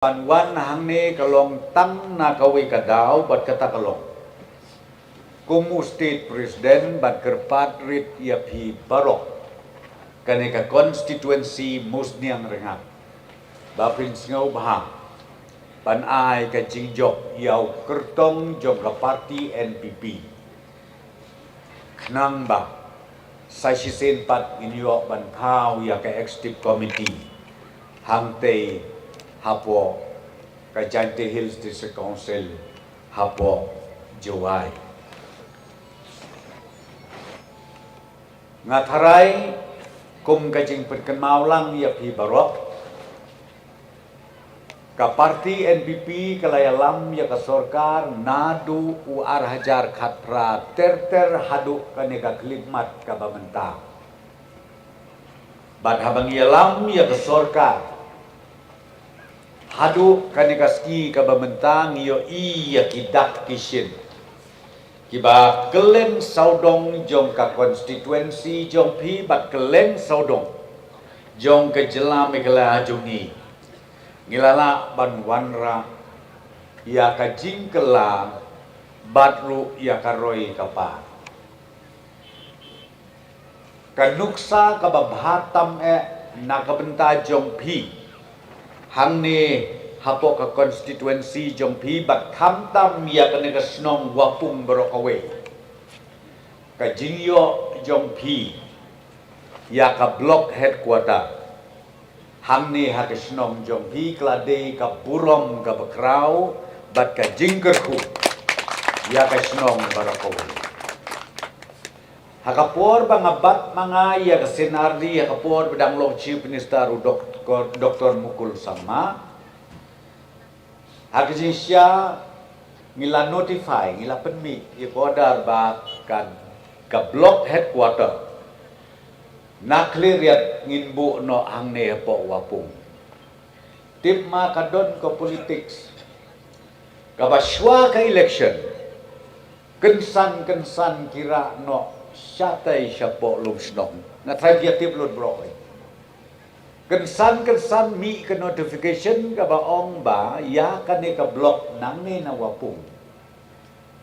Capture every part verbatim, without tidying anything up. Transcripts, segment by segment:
Ban wan hangne ka long tang na kawei ka daw bad kata ka long kum u State President ban kyrpad rit ïa phi baroh, kane ka constituency Musniang Rngap, ba phin sngewbha ban ai ka jingjop ïa u kyrtong jong ka party N P P. Khnang ba sa shisien pat ngin ïoh ban thaw ïa ka Executive Committee hangtei hapoh ka Jaintia Hills District Council hapoh Jowai. Nga tharai kum ka jingpynkynmaw lang ïa phi baroh, ka party N P P ka la ïalam ïa ka sorkar naduh u ar hajar khatphra ter ter haduh kane ka khyllipmat kaba mynta. Bad haba ngi ïalam ïa ka sorkar haduh kane ka sngi kaba mynta, ngi ïohi ïa ki dak ki shin kiba kylleng sawdong jong ka constituency jong phi bad kylleng sawdong jong ka jylla Meghalaya jong ngi. Ngi la lah ban wanrah ïa ka jingkylla bad ruh ïa ka roi ka par. Ka nuksa kaba bha tam eh na ka bynta jong phi hangne hapoh ka constituency jong phi bad khamtam ïa kane ka shnong Wapung baroh kawei. Ka jingïoh jong phi ïa ka block headquarter hangne ha ka shnong jong phi ka la dei ka burom kaba khraw bad ka jingkyrkhu ïa ka shnong baroh kawei. Ha ka por ba nga bat ma nga ïa ka C N R D, ha ka por ba dang long Chief Minister u Doktor, Doktor Mukul Sangma, ha ka jingshisha ngi la notify, ngi la pynmih ïa ka order ba ka, ka block headquarter na Khliehriat ngin buh noh hangne hapoh Wapung. Tip ma ka don ka politics kaba shuwa ka election, kynsan kynsan ki rah noh shatei shapoh lum shnong. Nga tharai phi ïa tip lut baroh. Kynsan kynsan mih ka notification kaba ong ba ïa kane ka block nangne na Wapung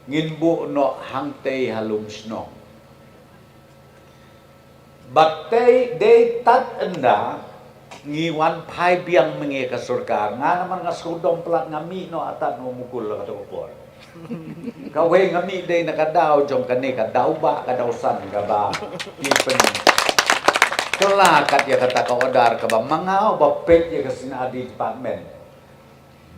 ngin buh noh hangtei ha lum shnong. Bad tei dei tad ynda ngi wan phai biang ma ngi ka sorkar, nga namar nga shu dom palat, nga mih noh artat noh Mukul la kato ka por. Kawei nga mih dei na ka daw jong kane ka daw ba ka daw san kaba ki pynkylla kat ïa kata ka order kaba ma nga uba peit ïa ka C N R D department.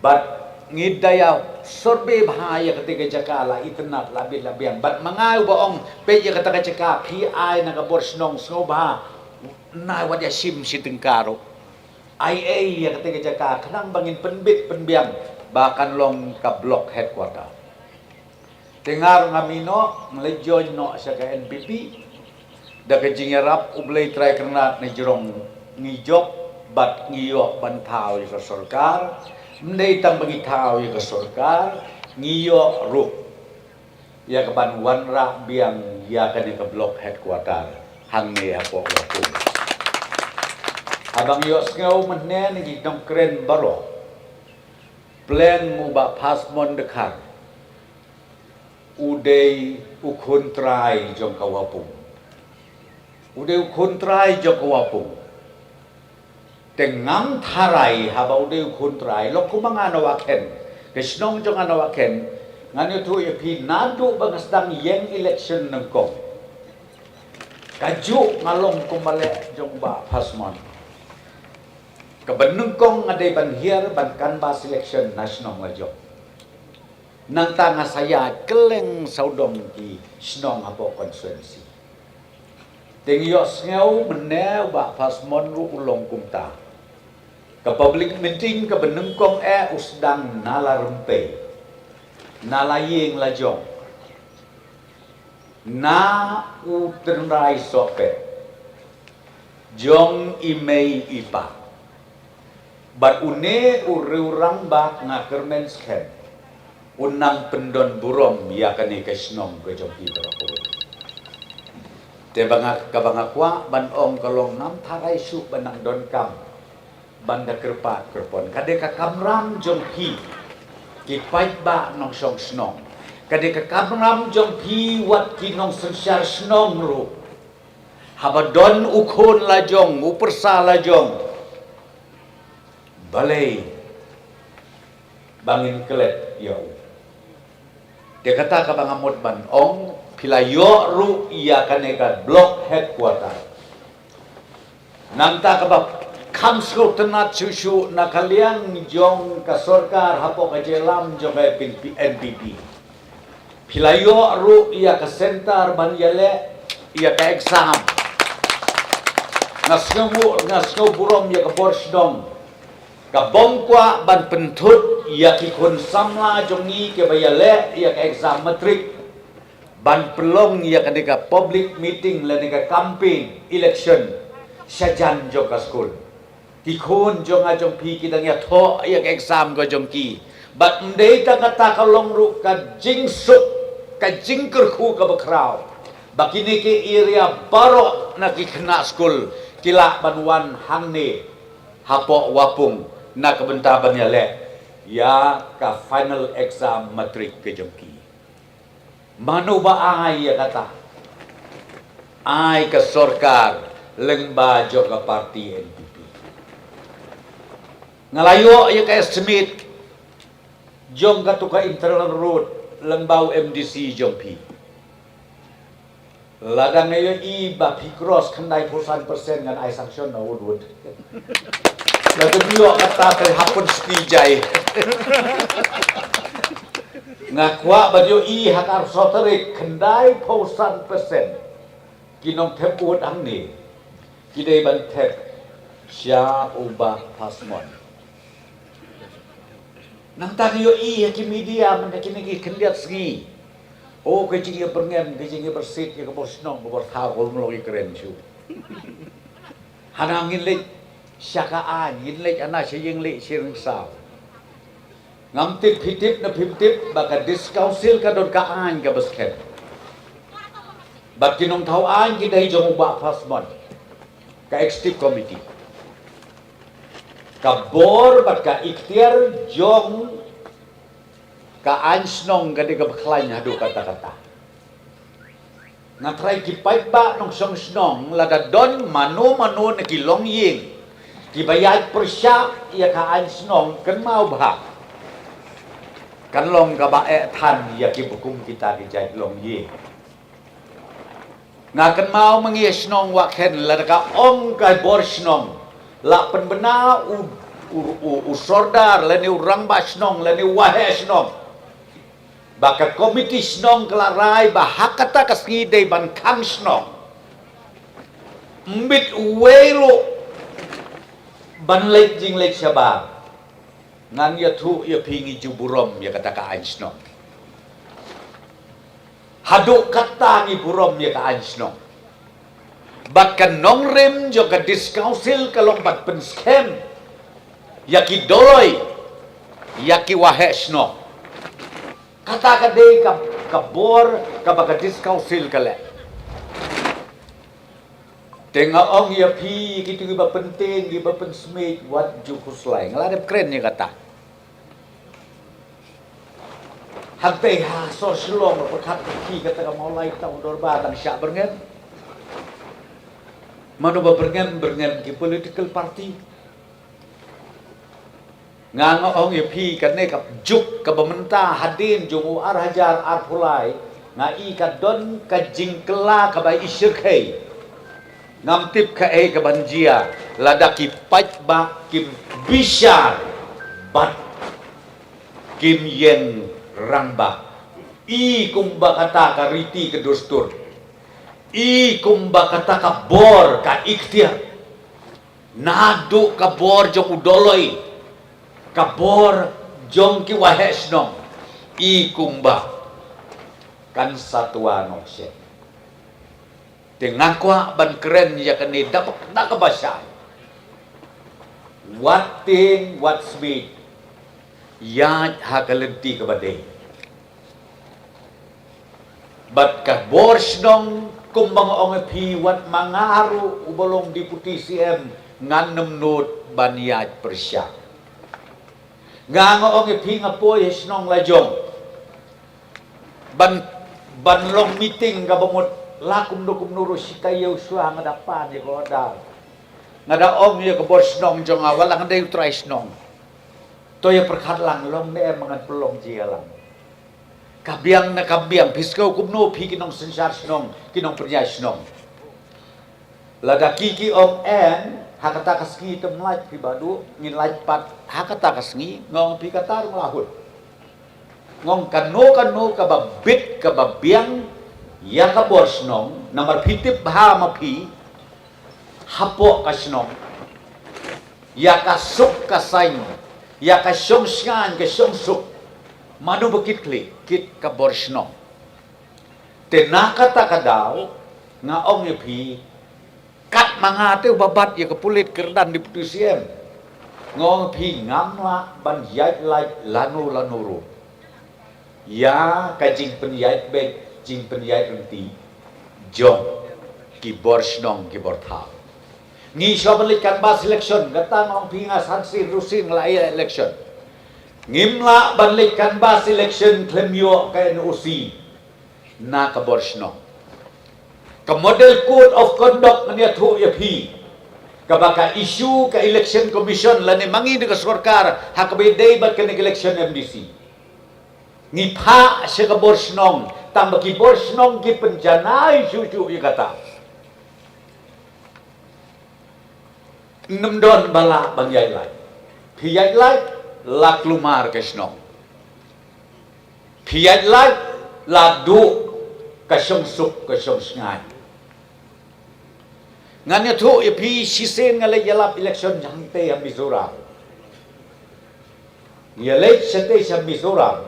Bad ngi da ïa survey bha ïa kata ka jaka, la itynnad, la bit la biang. Bad ma nga uba ong peit ïa kata ka jaka, phi ai na ka bor shnong, sngewbha nai wat ïa shim shi tyngka ruh. Ai ei ïa kata ka jaka khnang ba ngin pynbit pynbiang ba kan long ka block headquarter. Te nga ruh nga mih noh, nga leit join noh sha ka N P P. Da ka jingïarap U Blei Trai Kynrad na jrong ngi jop bad ngi ïoh ban thaw ïa ka sorkar. Ym dei tang ba ngi thaw ïa ka sorkar, ngi ïoh ruh ïa ka ban wanrah biang ïa kane ka block headquarter hangne hapoh Wapung. Haba ngi ïohsngew mynne na ki nongkren baroh, pleng u Bah Phasmon Dkhar u dei u khun trai jong ka Wapung. U dei u khun trai jong ka Wapung. Te ngam tharai haba u dei u khun trai, lok kumba nga na Wahkhen, ka shnong jong nga na Wahkhen, ngan ïathuh ïa phi naduh ba nga sdang ïeng election nyngkong. Kajuh nga long kumba leh jong u Bah Phasmon. Kaba nyngkong nga dei ban hiar ban canvass election na shnong lajong. Nangta nga sa ïaid kylleng sawdong ki shnong hapoh constituency. Te ngi ïohsngew mynne u Bah Phasmon ruh u long kumta. Ka public meeting kaba nyngkong eh u sdang na la Rympei, na la ïing lajong, na u tynrai sohpet jong i mei i pa. Bad une u riewrangbah, nga kyrmen skhem un nang pyndon burom ïa kane ka shnong ka jong phi baroh kawei. Te ba nga, kaba nga kwah ban ong ka long, ngam tharai shuh ban nang donkam Ban da kyrpad kyrpon, ka dei ka kamram jong phi ki paidbah nongshong shnong. Ka dei ka kamram jong phi wat ki nongsynshar shnong ruh. Haba don u khun la jong, u pyrsa la jong, balei ba ngin klet ïa u? Te kata kaba nga mut ban ong, phi la ïoh ruh ïa kane ka block headquarter. Nangta kaba kham sngewtynnat shuh shuh na ka liang jong ka sorkar hapoh ka jingïalam jong ka N P P. Phi la ïoh ruh ïa ka center ban ïaleh ïa ka exam. Nga sngew, nga sngew burom ïa ka bor shnong kaba ym kwah ban pynthut ïa ki khun samla jong ngi kiba ïaleh ïa ka exam matric ban pynlong ïa kane ka public meeting lane ka campaign election shajan jong ka skul. Ki khun jong nga jong phi ki dang ïathoh ïa ka exam ka jong ki. Bad ym dei tang kata, ka long ruh ka jingsuk, ka jingkyrkhu kaba khraw ba kine ki area baroh na ki khynnah skul ki lah ban wan hangne hapoh Wapung na ka bynta ban ïaleh ïa ka final exam matric ka jong ki. Mano ba ai ïa kata? Ai ka sorkar lyngba jong ka parti N P P. Nga la ïoh ïa ka estimate jong katu ka internal road lyngba u M D C jong phi. Lada nga ïohi ba phi cross khyndaiphew san percent ngan ai sanction na u road. Lada phi ïoh kata te hapun spi jai. Nga kwah ba ïohi ha ka arphew saw tarik, khyndaiphew san percent ki nongthep vote hangne ki dei ban thep sha u Bah Phasmon. Nangta nga ïohi ha ki media mynta kine ki khyndiat sngi. O, ka jingïabyrngem, ka jingïabyrsit ïa ka bor shnong, ka bor thaw, ka bor mlong ïakren shuh. Hana ngin leit sha ka aiñ, ngin leit hana sha ïing leit sha ïing saw. Ngam tip phi tip ne phim tip ba ka District Council ka don ka aiñ kaba skhem. Bad ki nongthaw aiñ ki dei jong u Bah Phasmon, ka Executive Committee. Ka bor bad ka ikhtiar jong ka aiñ shnong ka dei kaba khlaiñ haduh katta katta. Nga trai ki paidbah nongshong shnong, lada don mano mano na ki longïing kiba ïaid pyrshah ïa ka aiñ shnong, kynmaw bha, kan long kaba eh than ïa kiba kum kita ki jait longïing. Nga kynmaw ma ngi ha shnong Wahkhen, lada ka ong ka bor shnong, la pynbna u, u, u, u sordar lane u rangbah shnong lane u waheh shnong, ba ka komiti shnong ka la rai ba ha kata ka sngi dei ban khang shnong, mbit uwei ruh ban leit jingleit shabar. Ngan ïathuh ïa phi, ngi ju burom ïa kata ka aiñ shnong. Haduh katta ngi burom ïa ka aiñ shnong. Bad ka nongrim jong ka District Council ka long ban pynskhem ïa ki dolloi, ïa ki waheh shnong. Kata ka dei ka, ka bor kaba ka District Council ka leh. Te nga ong ïa phi, kito kiba pyntieng, kiba pynsmit, wat ju khuslai. Nga la dep kren ïa kata. Hangtei ha sor Shillong, pyrkhat phi kata ka Mawlai, tang u dorbar dang shah byrngem. Mano ba byrngem, byrngem ki political party. Nga, nga ong ïa phi, kane ka juk kaba mynta hadien jong u ar hajar arphew lai, nga i ka don ka jingkylla kaba i shyrkhei. Ngam tip kaei kaban jia lada ki paidbah kim bishar bad kim ïeng rangbah. I kumba kata ka riti ka dustur. I kumba kata ka bor ka ikhtiar. Naduh ka bor jong u dolloi, ka bor jong ki waheh shnong, i kumba kan sa twa nongshet. Te nga kwah ban kren ïa kane da, da kaba shai. Wat tieng, wat smit, ïaid ha ka lynti kaba dei. Bad ka bor shnong, kumba nga ong ïa phi, wat ma nga ruh uba long Deputy C M, Ngan nym nud ban ïaid pyrshah. Nga nga ong ïa phi nga poi ha shnong la jong ban, ban long meeting kaba mut la kumno kumno ruh shi taïew shuwa nga da pan ïa ka order. Nga da ong ïa ka bor shnong jong nga, wat la nga dei u trai shnong, to ïa pyrkhat lang, long ne em ba ngan pynlong jingïalang. Ka biang ne kam biang, phi sngew kumno phi ki nongsynshar shnong, ki nongpynïaid shnong? Lada ki ki ong em, ha kata ka sngi te ym lait phi Bah Duh, ngin lait pat ha kata ka sngi. Nga ong phi kata ruh nga la hut. Nga ong kano kano kaba bit kaba biang ïa ka bor shnong, namar phi tip bha ma phi, hapoh ka shnong, ïa ka suk ka saiñ, ïa ka shong shngaiñ ka shong suk, mano ba kit khlieh? Kit ka bor shnong. Te na kata ka daw nga ong ïa phi, kat ma nga te uba bat ïa ka pulit kyrdan Deputy C M, nga ong ïa phi ngam lah ban ïaid lait lano lano ruh ïa ka jingpynïaid beit, jingpynïaid ryntih jong ki bor shnong ki bor thaw. Ngi shuwa ban leit canvass election, kata nga ong phi nga san sien ruh sien nga la ïa election. Ngim lah ban leit canvass election khlem ïoh ka N O C na ka bor shnong. Ka model code of conduct ngan ïathuh ïa phi, kaba ka issue ka election commission lane ma ngi na ka sorkar ha kaba ïadei bad kane ka election M D C. Ngi phah sha ka bor shnong, tang ba ki bor shnong ki pynjanai shuh shuh ïa kata. Nym don ba lah ban ïaid lait. Phi ïaid lait, la kulmar ka shnong. Phi ïaid lait, la duh ka shong suk ka shong shngaiñ. Ngan ïathuh ïa phi, shisien nga leit ïalap election hangtei ha Mizoram. Nga leit shatei sha Mizoram,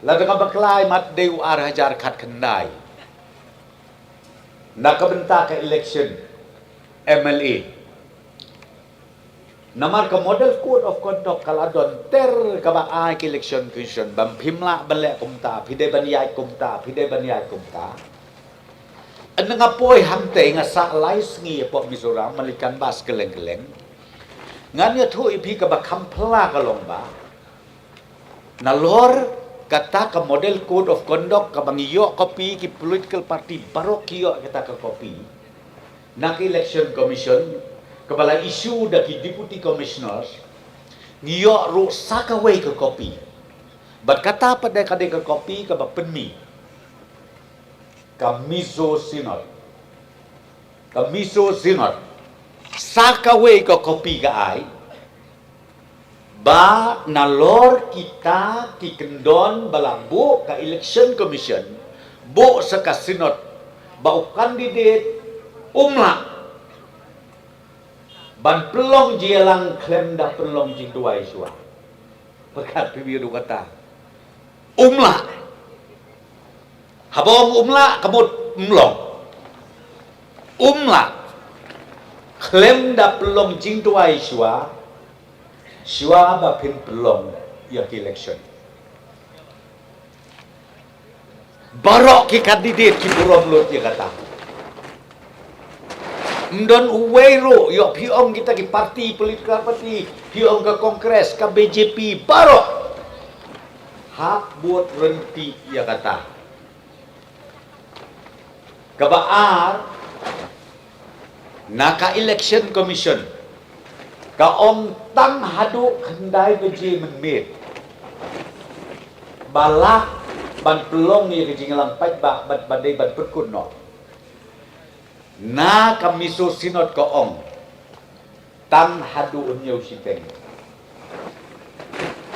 lada nga bakla mat dei u ar hajar khatkhyndai, na ka bynta ka election M L A. Namar ka model code of conduct ka la don ter kaba ai ka election commission, bam phim lah ban leh kumta, phi dei ban ïaid kumta, phi dei ban ïaid kumta. Ynda nga poi hangtei nga sah lai sngi hapoh Mizoram, ban leit canvass kylleng kylleng. Ngan ïathuh ïa phi kaba kham phylla ka long ba nalor kata ka model code of conduct kaba ngi ïoh copy, ki political party baroh ki ïoh kata ka copy na ka election commission, kaba la issue da ki deputy commissioners, ngi ïoh ruh sa kawei ka copy. Bad kata pat dei ka dei ka copy kaba pynmih ka Mizo Synod. Ka Mizo Synod sa kawei ka copy ka ai ba nalor kita ki kyndon ba la buh ka election commission, buh sa ka synod, ba u candidate um lah ban pynlong jingïalang khlem da pynlong jingduwai shuwa. Pyrkhat phi ïa u kata. Um lah. Haba ong um lah ka mut ym long. Um lah khlem da pynlong jingduwai shuwa, shuwa ba phin pynlong ïa ka election. Baroh ki candidate ki burom lut ïa kata. Ym don uwei ruh, ïoh phi ong kita ki party, political party, phi ong ka Congress, ka B J P, baroh hap bud ryntih ïa kata. Kaba ar, na ka election commission ka ong tang haduh khyndai baje mynmiet ba lah ban pynlong ïa ka jingïalang paidbah bad ba dei ban pynkut noh. Na ka Mizo Synod ka ong tang haduh hynñiew shiteng.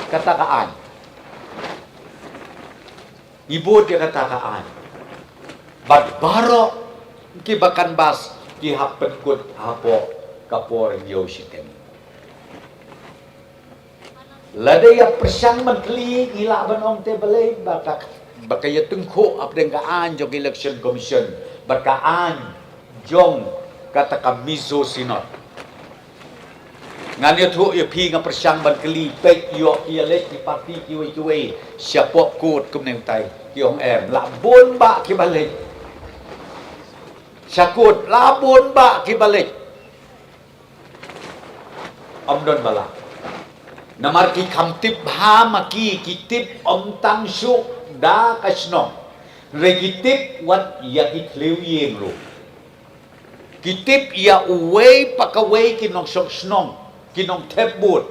Kata ka aiñ. Ngi bud ïa kata ka aiñ. Bad baroh kiba canvass ki hap pynkut hapoh ka por hynñiew shiteng. Lada ïa pyrshang ban kylli, ngi lah ban ong te balei ba ka, ba ka ïa tyngkhuh hapdeng ka aiñ jong ka Election Commission bad ka aiñ jong kata ka Mizo Synod. Ngan ïathuh ïa phi, nga pyrshang ban kylli, peit ïoh ki ïaleit ki party kiwei kiwei shapoh kut kumne utai, ki ong em, la bun bah kiba leit sha kut, la bun bah kiba leit. Kam don ba lah. Namar ki kham tip bha ma ki, ki tip ym tang shuh da ka shnong. Hynrei ki tip wat ïa ki thliew ïing ruh. Ki tip ïa uwei pa kawei ki nongshong shnong, ki nongthep vote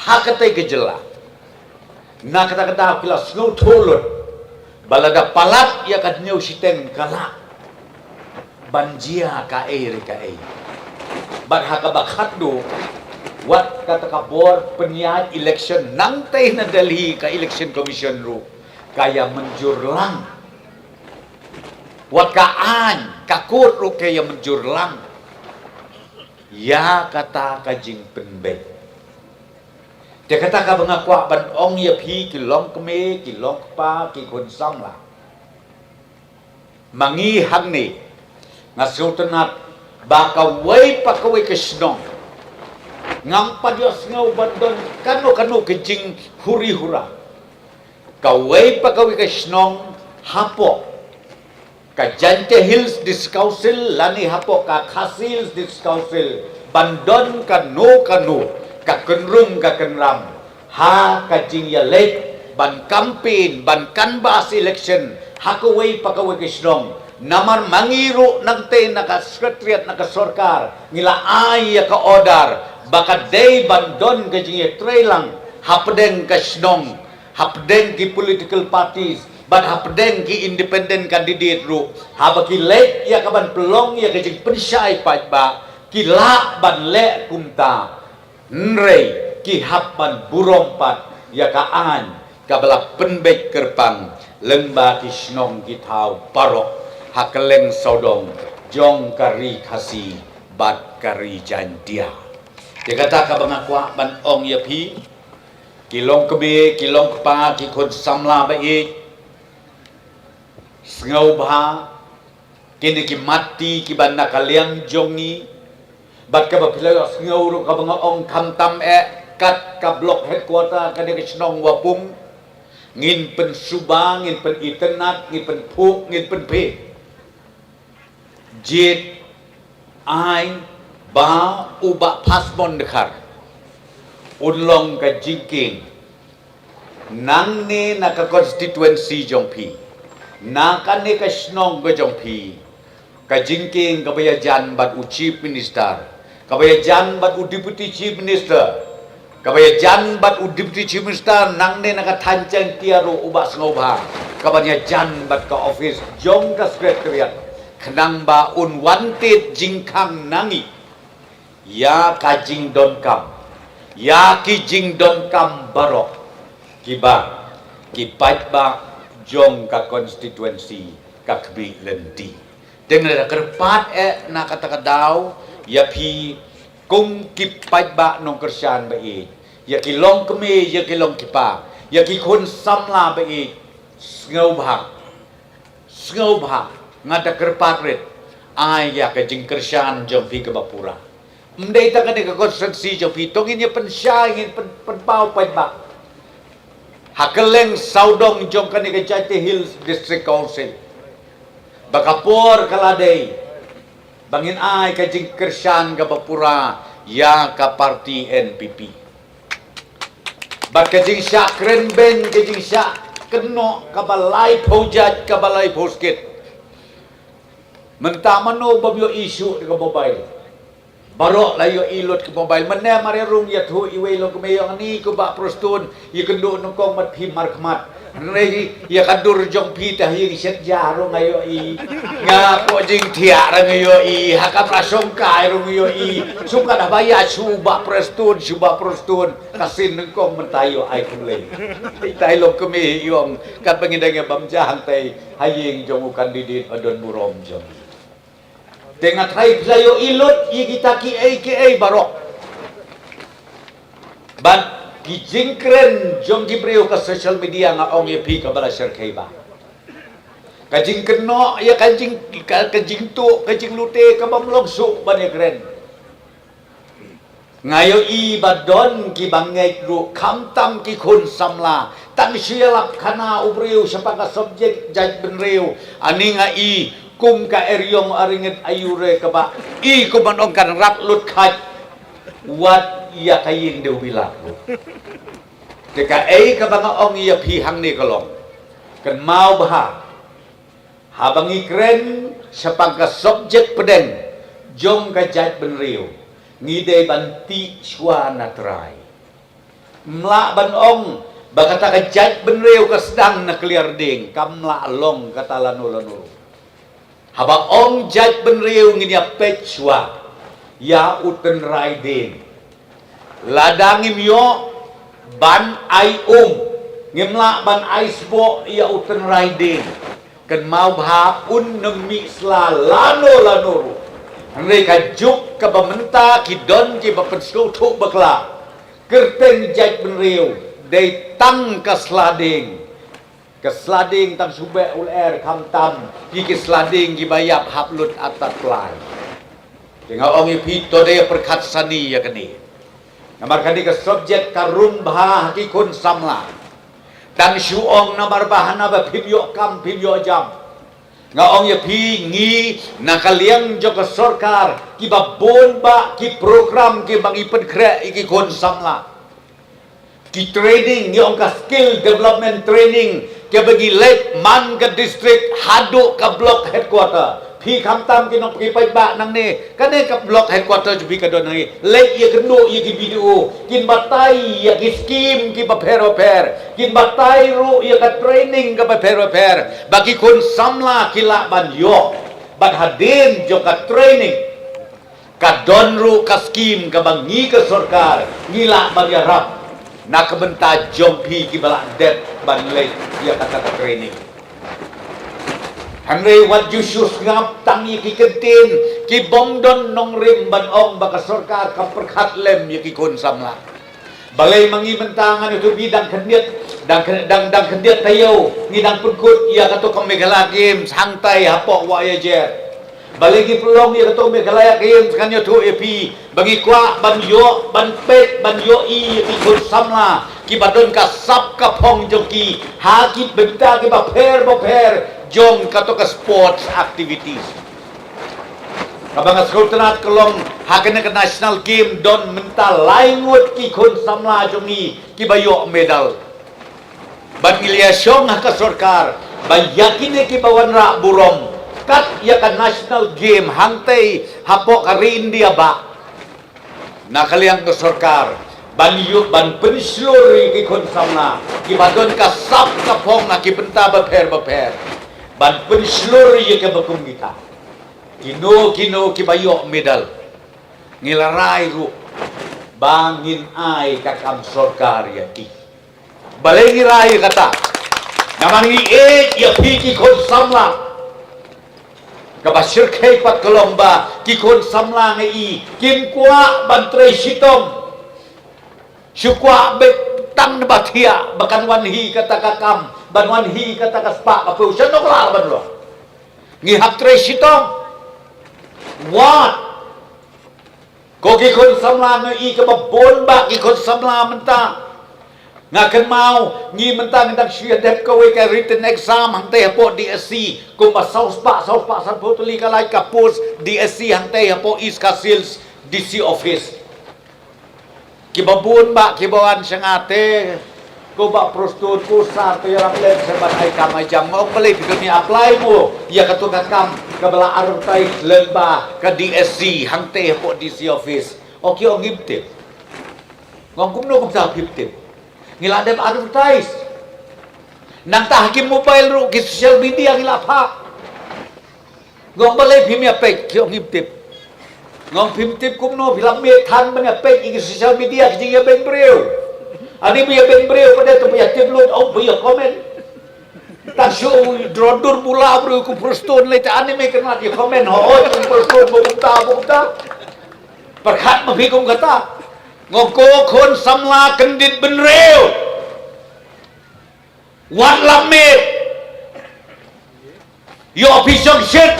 ha katei ka jylla. Na kata ka daw ki la sngewthuh lut ba lada palat ïa ka hynñiew shiteng ka lah ban jia kaei re kaei. Bad ha kaba khatduh, wat kata ka bor pynïaid election nangtei na Delhi, ka Election Commission ruh ka ïa mynjur lang. Wat ka aiñ, ka kot ruh ka ïa mynjur lang ïa kata ka jingpynbeit. Te kata kaba nga kwah ban ong ïa phi ki longkmie, ki longkpa, ki khun samla. Ma ngi hangne, nga sngewtynnat ba kawei pa kawei ka shnong ngam pat ïohsngew ban don kano kano ka jinghuri hura. Kawei pa kawei ka shnong hapoh ka Jaintia Hills District Council lane hapoh ka Khasi Hills District Council ban don kano kano ka kynrum ka kynram ha ka jingïaleit ban campaign, ban canvass election ha kawei pa kawei ka shnong. Namar ma ngi ruh nangtei na ka secretariat, na ka sorkar, ngi la ai ïa ka order ba ka dei ban don ka jingïatreilang hapdeng ka shnong, hapdeng ki political parties bad hapdeng ki independent candidate ruh, haba ki leit ïa kaban pynlong ïa ka jingpynshai paidbah, ki lah ban leh kumta. Hynrei ki hap ban burom pat ïa ka aiñ kaba la pynbeit kyrpang lyngba ki shnong ki thaw baroh ha kylleng sawdong jong ka ri Khasi bad ka ri Jaintia. Te kata kaba nga kwah ban ong ïa phi, ki longkmie, ki longkpa, ki khun samla ba ïeit, sngewbha kine ki matti kiba na ka liang jong ngi, bad kaba phi la ïohsngew ruh kaba nga ong khamtam eh kat ka block headquarter kane ka shnong Wapung, ngin pynsuba, ngin pynitynnad, ngin pynphuh, ngin pynphieng. Jied ai ba u Bah Phasmon Dkhar un long ka jingkieng nangne na ka constituency jong phi, na kane ka shnong ka jong phi. Ka jingkieng kaba ïajan bad u Chief Minister, kaba ïajan bad u Deputy Chief Minister, kaba ïajan bad u Deputy Chief Minister nangne na ka thaiñ Jaintia ruh u Bah Sngewbha, kaba ïajan bad ka office jong ka secretariat, khnang ba un wantied jingkhang na ngi ïa ka jingdonkam, ïa ki jingdonkam baroh kiba ki paidbah jong ka constituency ka khmih lynti. Te nga da kyrpad eh na kata ka daw ïa phi kum ki paidbah nongkyrshan ba ïeit, ïa ki longkmie, ïa ki longkpa, ïa ki khun samla ba ïeit, sngewbha, sngewbha, nga da kyrpad rit, ai ïa ka jingkyrshan jong phi kaba pura. Ym dei tang kane ka constituency jong phi, to ngin ïa pynshai, ngin pyn, pynpaw paidbah ha kylleng sawdong jong kane ka Jaintia Hills District Council ba ka por ka la dei ba ngin ai ka jingkyrshan kaba pura ïa ka party N P P. Bad ka jingshah krenbeiñ, ka jingshah kynnoh kaba laiphew jait, kaba laiphew skit. Mynta mano bym ïohi shuh da ka mobile? Baroh la ïohi lut ka mobile. Mynne mar ïarung ïathuh iwei longkmie ïong, ani ko Bah Prestone, ïakynduh nyngkong bad phi markhmat. Hynrei ïa ka dur jong phi te ha ïing shet ja ruh nga ïohi. Nga poh jingthiah ruh nga ïohi, ha kamra shongkai ruh nga ïohi. Shu kat haba ïa shu Bah Prestone, shu Bah Prestone, ka sien nyngkong mynta ïoh ai khublei. Te i longkmie ïong, katba ngi dang ïa bam ja hangtei ha ïing jong u candidate ba don burom jong ngi. Te nga tharai phi la ïohi lut ïa kita kiei kiei baroh. Bad ki jingkren jong ki briew ka social media, nga ong ïa phi, kaba la shyrkhei bha. Ka jingkynnoh ïa ka jing, ka, ka jingtuh, ka jinglute, kabym long shuh ban ïakren. Nga ïohi ba don kiba ngeit ruh, khamtam ki khun samla. Tang shu ïalap khana u briew shaphang ka subject jaitbynriew, ani nga i kum ka eriong aringit, aïu re kaba i kum ban ong kan rat lut khait. Wat ïa ka ïing dewbilat ruh. Te kaei kaba nga ong ïa phi hangne ka long, kynmaw bha, haba ngi kren shaphang ka subject pdeng jong ka jaitbynriew, ngi dei ban tih shuwa na trai. Ym lah ban ong ba kata ka jaitbynriew ka sdang na kliar dieng, kam lah long kata lano lano. Haba ong jaitbynriew, ngin ïa peit shuwa ïa u tynrai dieng. Lada ngim ïoh ban ai um, ngim lah ban ai sboh ïa u tynrai dieng, kynmaw bha un ym mih sla lano lano ruh. Hynrei ka juk kaba mynta ki don kiba pynsngewthuh bakla, kyrteng jaitbynriew dei tang ka sla dieng. Ka sla dieng tang shu beh u lyer, khamtam ïa ki sla dieng kiba ïap hap lut atat lai. Te nga ong ïa phi, to dei pyrkhat sani ïa kane. Namar kane ka subject ka rung bha ha ki khun samla. Tang shu ong namar ba hana ba phim ïoh kam, phim ïoh jam. Nga ong ïa phi, ngi na ka liang jong ka sorkar, kiba bun bah ki program kiba ngi pynkhreh ïa ki khun samla. Ki training, ngi ong ka skill development training, kiba ngi leit man ka district haduh ka block headquarter. Phi khamtam ki nongpeit paidbah nangne, kane ka block headquarter jong phi ka don hangne. Leit ïa kynduh ïa ki B D O, kin batai ïa ki scheme kiba pher bapher, kin batai ruh ïa ka training kaba pher bapher, ba ki khun samla ki lah ban ïoh, bad hadien jong ka training, ka don ruh ka scheme kaba ngi ka sorkar ngi lah ban ïarap na ka bynta jong phi kiba lah dep ban leit ïa kata ka training. Hynrei wat ju shu sngap tang ïa ki kyntien kibym don nongrim ban ong ba ka sorkar ka pyrkhat lem ïa ki khun samla. Balei ma ngi mynta ngan ïathuh phi, dang khyndiat, dang khyn-, dang, dang khyndiat taïew ngi dang pynkut ïa kato ka Meghalaya Games hangtai hapoh Wahiajer. Balei ngi pynlong ïa kato ka Meghalaya Games, ngan ïathuh ïa phi, ba ngi kwah ban ïoh, ban peit, ban ïohi ïa ki khun samla kiba don ka sap ka phong jong ki ha ki bynta kiba pher bapher jong kato ka sports activities. Kaba nga sngewtynnat ka long, ha kane ka National Game don mynta lai ngut ki khun samla jong ngi kiba ïoh medal. Bad ngi la ïashong ha ka sorkar ba ïa kine kiba wanrah burom, kat ïa ka National Game hangtei hapoh ka ri India bah, na ka liang ka sorkar, ban ïoh, ban pynshlur ïa ki khun samla kiba don ka sap ka phong ha ki bynta bapher bapher, ban pynshlur ïa kiba kum kita. Kino kino kiba ïoh medal, ngi la rai ruh ba ngin ai ka kam sorkar ïa ki. Balei ngi rai ïa kata? Namar ngi ïeit ïa phi ki khun samla. Kaba shyrkhei pat ka long ba ki khun samla ngi i kim kwah ban trei shitom. Shu kwah beit tang ba thiah ba kan wan hi kata ka kam, ban wan hi kata ka spah ka phew, sha no ka lah ban long. Ngi hap trei shitom. Wat. Ko ki khun samla ngi i, kaba bun bah ki khun samla mynta. Nga kynmaw ngi mynta ngi dang shu ïa dep kawei ka written exam hangtei hapoh D S C, kumba saw spah, saw spah sanphew tylli ka lait ka post D S C hangtei hapoh East Khasi Hills D C office. Kiba bun bah kiba wan sha nga te, ko Bah Prestone, ko Sir, to ïarap lem sha ban ai kam ai jam. Nga ong balei phi khlem apply mo ïa kato ka kam kaba la advertise lyngba ka D S C hangtei hapoh D C office. O ki ong ngim tip. Nga ong kumno kumta phim tip? Ngi la dep advertise. Nangta ha ki mobile ruh, ki social media ngi la phah. Nga ong balei phim ïa peit, ki ong ngim tip. Nga ong phim tip kumno, phi la mih than ban ïa peit ïa ki social media, ki jingïabeiñ briew. Ani ba ïabeiñ briew pat de, to ba ïa tip lut, oh ba ïa comment. Tang shu drok dur bula briew kum Prestone lei te ani me kynmat ïa comment, ho, oh, kum Prestone ba kumta, ba kumta. Pyrkhat ma phi kum kata. Nga ong ko khun samla kyndit bynriew. Wat la miet. Ïoh phi shongshit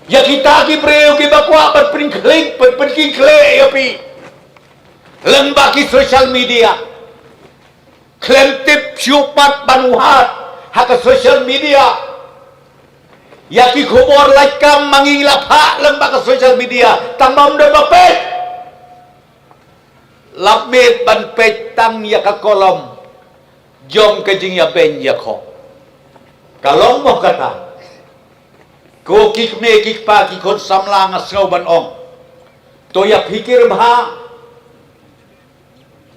ïa kita ki briew kiba kwah ban pynkhling, pyn, pynkhling khlieh ïa phi lyngba ki social media. Khlem tip shuh pat ban wad ha ka social media. Ïa ki khubor lait kam ma ngi la phah lyngba ka social media, tang bym don ba peit. lap miet ban peit tang ïa ka kolom jong ka jingïabeiñ ïakhong. Ka long mo kata. Ko ki kmie ki kpa ki khun samla, nga sngew ban ong, to ïa phikir bha.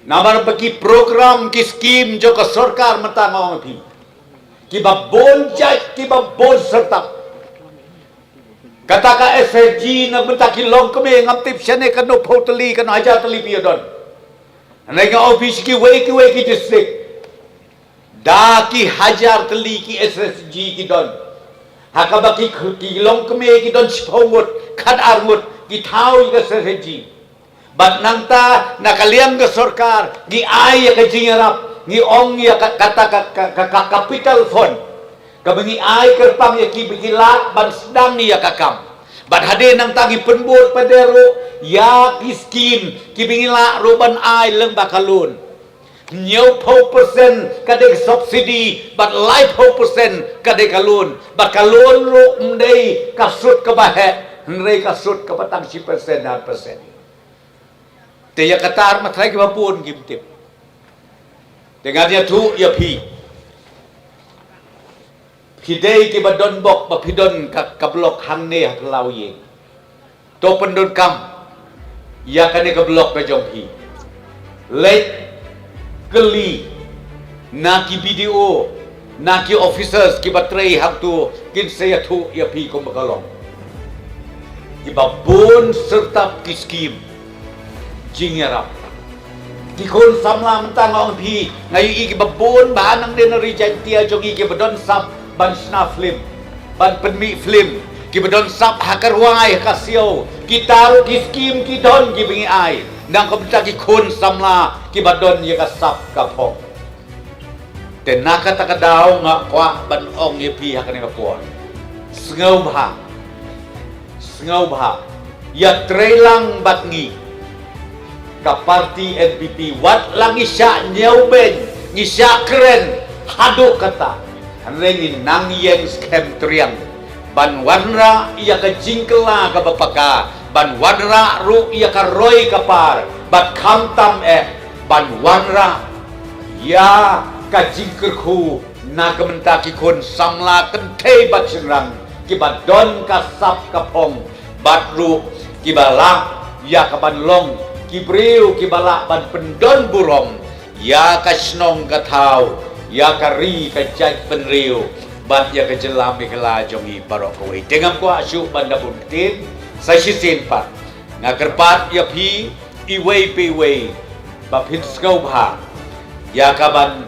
Namar ba ki program ki skim jong ka sorkar mynta nga ong phi, kiba bun jait, kiba bun syrtap. Kata ka S H G na mynta ki longkmie, ngam tip shane kano phew tylli, kano hajar tylli phi ïa don. Hynrei nga ong phi, sha kiwei kiwei ki district, da ki hajar tylli ki S H G ki don. Ha kaba ki, ki longkmie ki don shiphew ngut, khatar ngut, ki thaw ïa ka S H G. Bad nangta na ka liang ka sorkar ngi ai ïa ka jingïarap, ngi ong ïa ka, kata ka, ka, ka, ka capital fund, kaba ngi ai kyrpang ïa kiba ngi lah ban sdang ïa ka kam. Bad hadien nangta ngi pynbud pat ruh ïa ki skim kiba ngi lah ruh ban ai lyngba ka loan. Hynñiewphew percent ka dei ka subsidy, bad laiphew percent ka dei ka loan. Bad ka loan ruh ym dei ka sut kaba heh, hynrei ka sut kaba tang shi percent, ar percent. Te ïa kata ar ma trai kiba bun kim tip. Te ngan ïathuh ïa phi. Phi dei kiba don bok ba phi don ka, ka block hangne ha Phyllaw Ïing. To pyndonkam ïa kane ka block ka jong phi. Leit kylli na ki B D O, na ki officers kiba trei hangto, kin sa ïathuh ïa phi kumba ka long. Kiba bun syrtap ki skim jingïarap. Ki khun samla mynta nga ong phi, nga ïohi kiba bun bha nangne na Ri Jaintia jong ngi kiba don sap ban shna film, ban pynmih film, kiba don sap ha ka rwai ha ka siaw, kita ruh ki skim ki don kiba ngi ai. Nang kumta ki khun samla kiba don ïa ka sap ka phong. Te na kata ka daw nga kwah ban ong ïa phi ha kane ka por, sngewbha, sngewbha ïatrei lang bad ngi. Ka party N P P, wat la ngi shah ñiewbeiñ, ngi shah kren haduh kata, hynrei ngi nang ïeng skhem triang ban wanrah ïa ka jingkylla kaba paka, ban wanrah ruh ïa ka roi ka par, bad khamtam eh ban wanrah ïa ka jingkyrkhu na ka bynta ki khun samla kynthei bad shynrang kiba don ka sap ka phong, bad ruh kiba lah ïa ka ban long ki briew kiba lah ban pyndon burom ïa ka shnong ka thaw, ïa ka ri ka jaitbynriew, bad ïa ka jylla Meghalaya jong ngi baroh kawei. Te ngam kwah shuh ban da bun ktien, sa shisien pat nga kyrpad ïa phi iwei pa iwei ba phin sngewbha ïa ka ban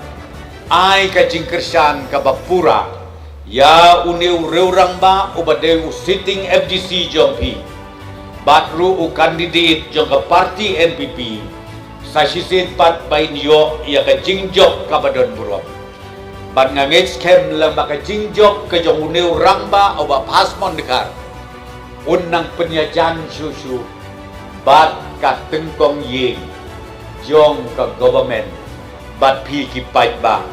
ai ka jingkyrshan kaba pura ïa une u riew rangbah uba dei u sitting M D C jong phi, bad ruh u candidate jong ka party N P P, sa shisien pat ba in ïoh ïa ka jingjop kaba don burom. Bad nga ngeit skhem lem ba ka jingjop ka jong une u rangbah uba Phasmon Dkhar un nang pynïajan shuh shuh bad ka tyngkong ïing jong ka government bad phi ki paidbah